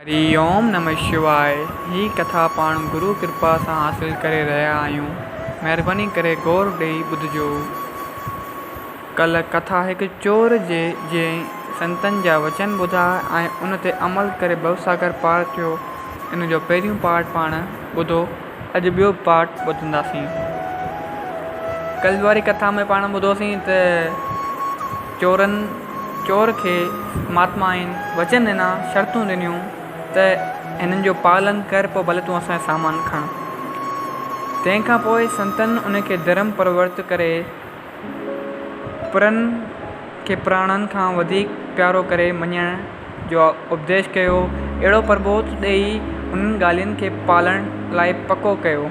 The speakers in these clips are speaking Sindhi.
هري اوم نمه شواء هي ڪٿا پاڻ گرو ڪرپا سان حاصل ڪري رهيا آهيون مهرباني ڪري غور ڏئي ٻڌجو. ڪلهه ڪٿا هڪ چور جي جنهن سنتن جا وچن ٻڌا ۽ ان تي عمل ڪري ڀوساگر پار ٿيو ان جو پهريون پارٽ پاڻ ٻڌو اڄ ٻيو پارٽ ٻڌنداسين. ڪلهه واري ڪٿا ۾ پاڻ ٻڌوسين ته چورن چور کي مهاتمائن وچن ڏنا شرطون ڏنيون ته هنن جو پالن ڪر پوء ڀلي تون اسان جو سامان کڻ. تنهن کان پوء سنتن ان کي ڌرم پرورت ڪري پرن کي پراڻن کان وڌيڪ پيارو ڪري مڃڻ جو اپديش ڪيو. اهڙو پرٻوڌ ڏيئي انهن ڳالهين کي پالڻ لاء پڪو ڪيو.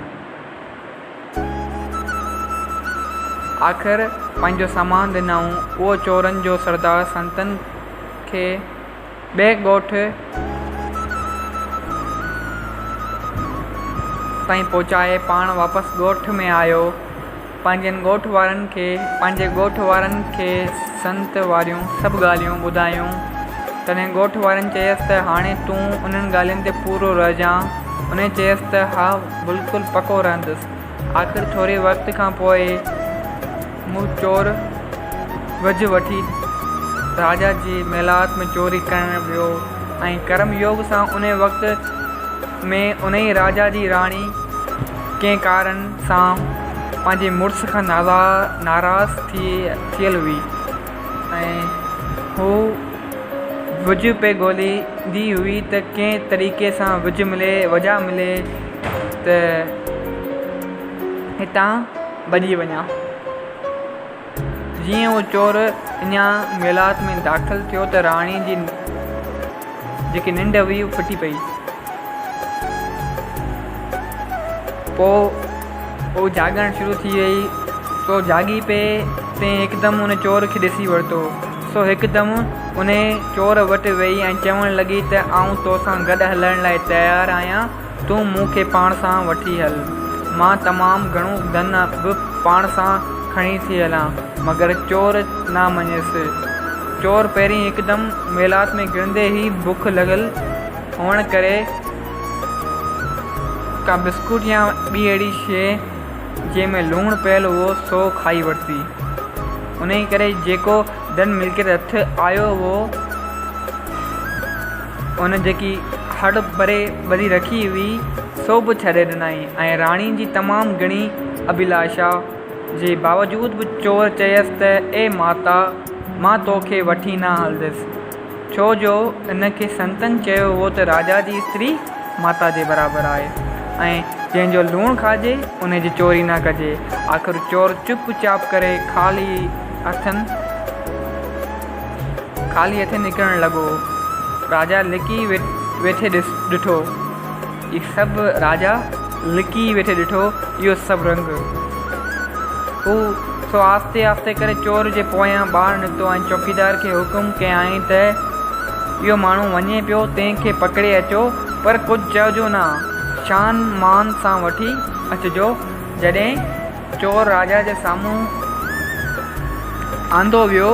آخر پنهنجو سامان ڏنائون. اهو چورن جو سردار سنتن کي ٻئي ڳوٺ تائين پهچائي پاڻ واپس ڳوٺ ۾ آيو. پنهنجن ڳوٺ وارن کي پنهنجي ڳوٺ وارن کي سنت واريون سڀ ڳالهيون ٻڌايون. تڏهن ڳوٺ وارن چيس ته هاڻي تون انهن ڳالهين تي پورو رهجان. انهي چيس ته ها بلڪل پڪو رهندس. آخر ٿوري وقت کان پوء مون چور وجهه وٺي راجا جي محلات ۾ چوري ڪرڻ ويو ۽ ڪرم يوگ سان انهي وقت ۾ انهي راجا جي راڻي ڪنهن ڪارڻ سان پنهنجي مڙس کان ناراض ٿيل هئي ۽ هو وجهه پئي ڳوليندي هئي ته ڪنهن طريقي سان وجهه ملي وجهه ملي ته هتان ڀڄي وڃان. جيئن اهو چور اڃا محلات ۾ داخل ٿيو ته راڻي جي جيڪي ننڊ هئي اها ڦٽي پئي. پوء هوء جاڳڻ شروع ٿي ويئي. سو جاڳي پئي تنهن هڪدم ان چور کي ڏسي ورتو. سو هڪدم انهي چور وٽ ويئي ۽ چوڻ لڳي ته آئون توسان گڏ هلڻ لاء تيار آهيان. تون مون کي پاڻ سان وٺي هل. مان تمام گهڻو ڌن به پاڻ سان کڻي ٿي هلان. مگر چور نه مڃيس. چور پهرين هڪدم محلات ۾ گهڙندي ئي بک لڳل هئڻ ڪري ڪا بسڪوٽ يا ٻي اهڙي شيء جنهن ۾ لوڻ پيل هئو سو کائي ورتي. انهيء ڪري جيڪو ڌن ملڪيت هٿ آيو هئو، ان جيڪي هڙ ڀري ٻڌي رکي هئي، سو به ڇڏي ڏنائين ۽ راڻي جي تمام گهڻي اڀلاشا جي باوجود به چور چيس ته اي ماتا! مان تو کي وٺي نه هلندس، ڇو جو هن کي سنتن چيو هو ته راجا جي استري ماتا جي برابر آهي ۽ جنهن جو لوڻ کائجي، ان جي چوري نه ڪجي. آخر چور چپ چاپ ڪري خالي هٿن. خالي هٿين نڪرڻ لڳو. راجا لڪي ويٺي ڏٺو. هي سڀ راجا لڪي ويٺي ڏٺو اهو سڀ رنگ. هو سو آهستي آهستي ڪري چور جي پويان ٻاهر نڪتو ۽ چوڪيدار کي حڪم ڪيائين ته اهو ماڻهو وڃي پيو تنهن کي پڪڙي اچو پر ڪجهه چئجو نه شان مان سان وٺي اچجو. جڏهن چور راجا جي سامهون آندو ويو،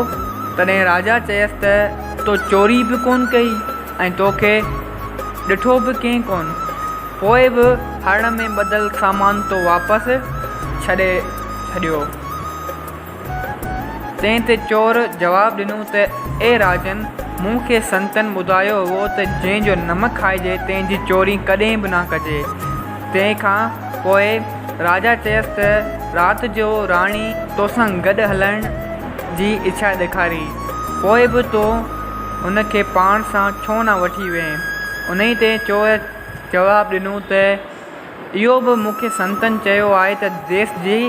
تڏهن راجا چيس ته تو چوري به ڪونه ڪئي ۽ توکي ڏٺو به ڪنهن ڪونه، پوء به هڙ ۾ ٻڌل سامان تو واپس ڇڏي ڇڏيو. تنهن تي چور جواب ڏنو ته اي راجن! مون کي سنتن ٻڌايو هئو ته جنهن جو نمڪ کائجي، تنهن جي چوري ڪڏهن به نه ڪجي. تنهن کان پوء راجا چيس ته رات جو راڻي توسان گڏ هلڻ جي اڇا ڏيکاري، پوء به تو هن کي پاڻ سان ڇو نه وٺي وئين؟ انهيء تي چور جواب ڏنو ته اهو به مون کي سنتن چيو آهي ته ديس جي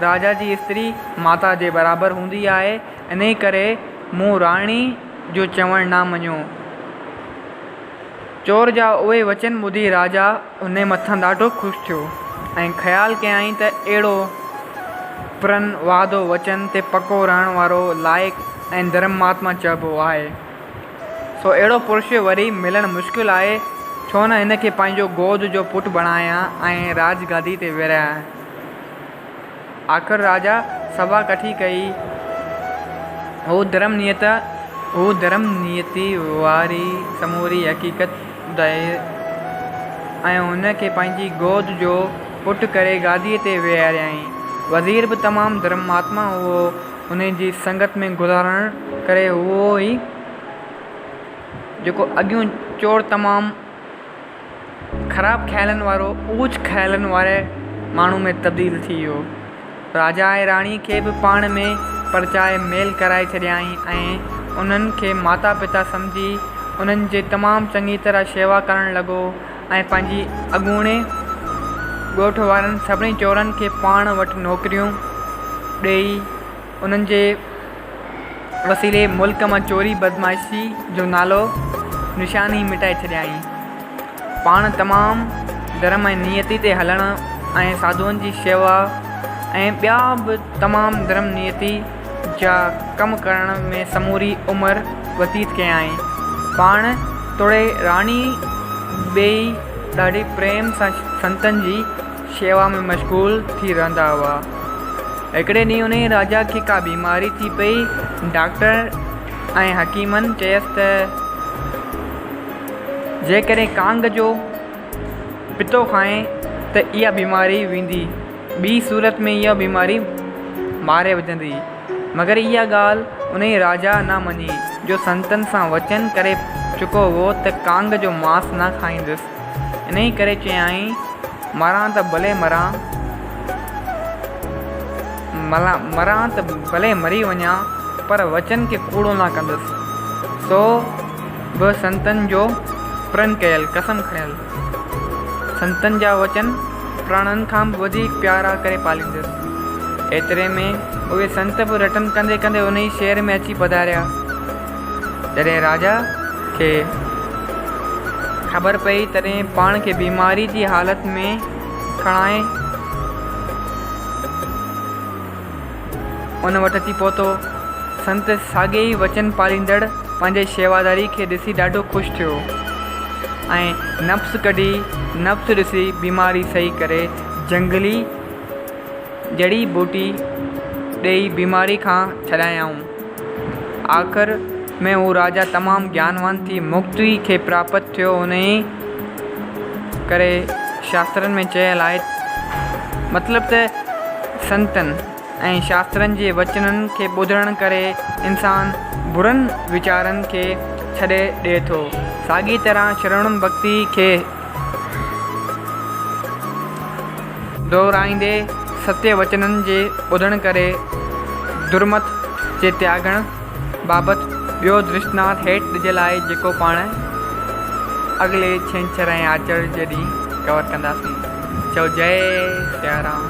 راجا جي استري ماتا جي برابر هوندي آهي، انهيء ڪري مون راڻي جو چوڻ نه مڃيو. چور جا اهي وچن ٻڌي راجا انهي مٿان ڏاڍو خوش ٿيو ۽ خيال ڪيائين ته اهڙو پرن وعدو وچن تي پڪو رهڻ وارو لائق ۽ ڌرماتما چئبو آهي. سو اهڙو پرش وري ملڻ مشڪل آهي، ڇو نه هن کي پنهنجو گود جو پٽ بڻايان ۽ راڄ گادي تي ويهاريان. آخر راجا سڀا ڪٺي ڪئي. هو ڌرم نيت هو ڌرم نيتي واري سموري حقيقت ٻڌائي ۽ هن کي پنهنجي گود جو پٽ ڪري گاديء تي ويهاريائين. وزير به تمام ڌرماتما هئو. هن جي سنگت ۾ گذارڻ ڪري اهو ئي جيڪو اڳيون چور تمام خراب خيالن وارو اوچ خيالن واري ماڻهو ۾ تبديل ٿي ويو. راجا ۽ راڻي کي به پاڻ ۾ پرچائي ميل ڪرائي ڇڏيائين ۽ انهن کي ماتا پتا سمجهي انهن جي تمام چڱي طرح شيوا ڪرڻ لڳو ۽ پنهنجي اڳوڻي ڳوٺ وارن سڀني چورن کي پاڻ وٽ نوڪريون ڏيئي انهن جي وسيلي ملڪ مان چوري بدمعاشي جو نالو نشان ئي مٽائي ڇڏيائين. پاڻ تمام ڌرم ۽ نيتي تي هلڻ ۽ ساڌوئن جي شيوا ۽ ٻيا به تمام ڌرم نيتي جا ڪم ڪرڻ ۾ سموري عمر وتيت ڪيائين. پاڻ توڙي راڻي ٻيئي ڏاڍي پريم سان سنتن جي شيوا ۾ مشغول ٿي رهندا هئا. هڪڙي ڏينهن انهيء راجا کي ڪا بيماري ٿي پئي. ڊاڪٽر ۽ حڪيمن چيس ته جيڪڏهن ڪانگ جو پتو کائين ته اها بيماري ويندي، ٻي صورت ۾ اها بيماري ماري وجهندي. مگر اها ڳالهه انهيء راجا نه مڃي، جو سنتن سان وچن ڪري چڪو هو ته ڪانگ جو ماس نه کائيندس. انهيء ڪري چيائين، مران ته ڀلي مران، مران ته ڀلي مري وڃان، پر وچن کي ڪوڙو نه ڪندس. سو به سنتن جو پرن ڪيل، قسم کڻيل، سنتن جا وچن پراڻن کان به وڌيڪ پيارا ڪري پاليندس. ايتري ۾ اهي سنت به رٽن ڪندي ڪندي انهيء شهر ۾ اچي پڌاريا. جڏهن راجا کي خبر پئي، تڏهن پاڻ کي بيماريء جي حالت ۾ کڻائي ان وٽ اچي پهتو. سنت ساڳئي ئي وچن پاليندڙ پنهنجي شيواداري کي ڏسي ڏاڍو خوش ٿيو ۽ نبض ڪڍي نبض ڏسي بيماري صحيح ڪري جهنگلي جڙي ٻوٽي ڏيئي بيماري کان ڇڏايائون. آخر ۾ هو راجا تمام گيانوان ٿي مڪتي کي پراپت ٿيو. انهيء ڪري شاسترن ۾ چيل آهي مطلب ته سنتن ۽ شاسترن جي وچنن کي ٻڌڻ ڪري انسان برن ويچارن کي ڇڏي ڏئي ٿو. ساڳي طرح شرڻ ڀڳتي کي دهرائيندي ستيه وچنن جي ٻڌڻ ڪري درمت جي تياڳڻ بابت ٻيو درشٽانت هيٺ ڏجل آهي جيڪو پاڻ اڳلي ڇنڇر ۽ آچر جي ڏينهن ڪور ڪنداسين. چئو جئي سيارام.